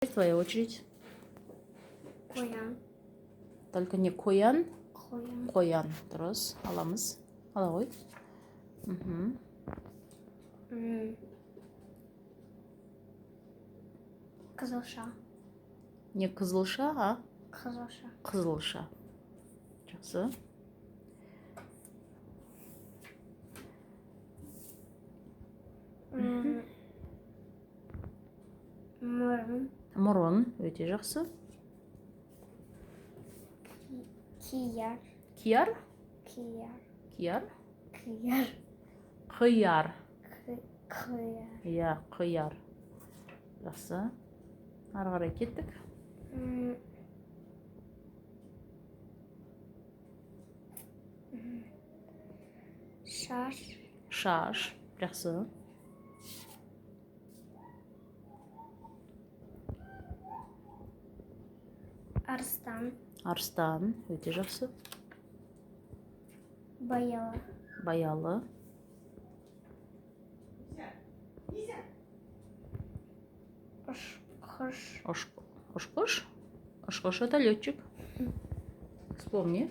Твоя очередь. Қоян. Только не коян. Қоян. Қоян. Дұрыс. Аламыз. Ала ғой. Мхм. Қызылша. Не қызылша, а Қызылша. Қызылша. Жақсы. Мұрын. Мұрын. Өте жақсы. Кияр. Кияр? Кияр. Кияр? Кияр. Қияр. Қияр. Иә, қияр. Жақсы. Ары қарай кеттік. Шаш. Шаш. Жақсы. Арыстан. Арыстан. Өте жақсы. Баялы. Баялы. Ұшқыш. Ұшқыш? Ұшқыш — это летчик. Вспомни.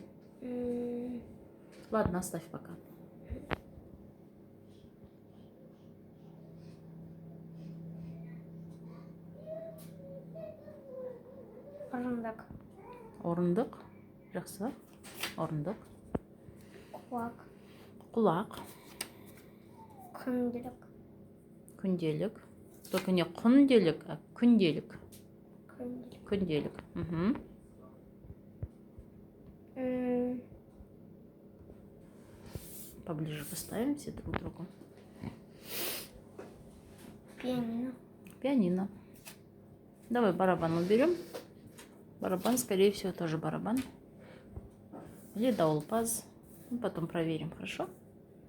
Ладно, оставь пока. Орындық. Орындық. Жақсы. Орындық. Құлақ. Құлақ. Күнделік. Күнделік. Только не құнделік, а күнделік. Күнделік. Күнделік. Мхм. Поближе поставим все друг к другу. Пианино. Пианино. Давай барабан уберем. Барабан, скорее всего, тоже барабан. Или дауылпаз. Ну, потом проверим, хорошо?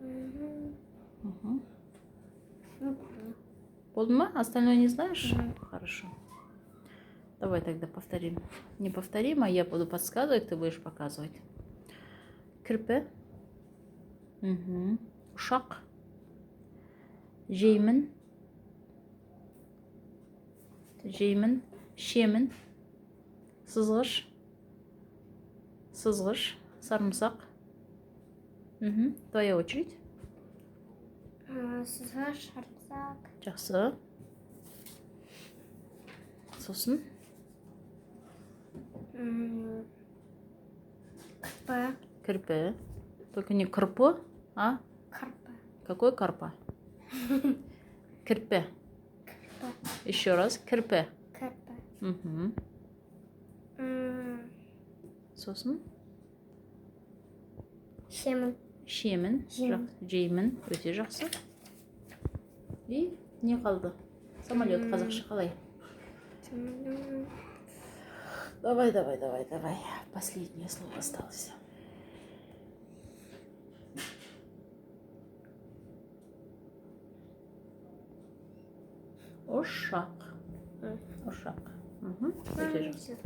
Мгм. Угу. Не помню. Болды ма? Остальное не знаешь? Мгм. Хорошо. Давай тогда повторим. Не повторим, а я буду подсказывать, ты будешь показывать. Кірпі. Мгм. Ұшақ. Жеймін. Жеймін. Ішемін. Сызғыш. Сызғыш. Сарымсақ. Мгм. Твоя очередь. Сызғыш, сарымсақ. Жақсы. Сосын Кірпі. Кірпі. Только не кірпі, а Кірпі. Какой карпа? Кірпі. Кірпі. Еще раз. Кірпі. Кірпі. Мгм. Сосын Ішемін. Ішемін. Жеймін. Жеймін. Өте жақсы. И не қалды? Самолет қазақша қалай? Давай, давай, давай, давай. Последнее слово осталось. Ұшақ. Ұшақ. Мгм. Өте жақсы.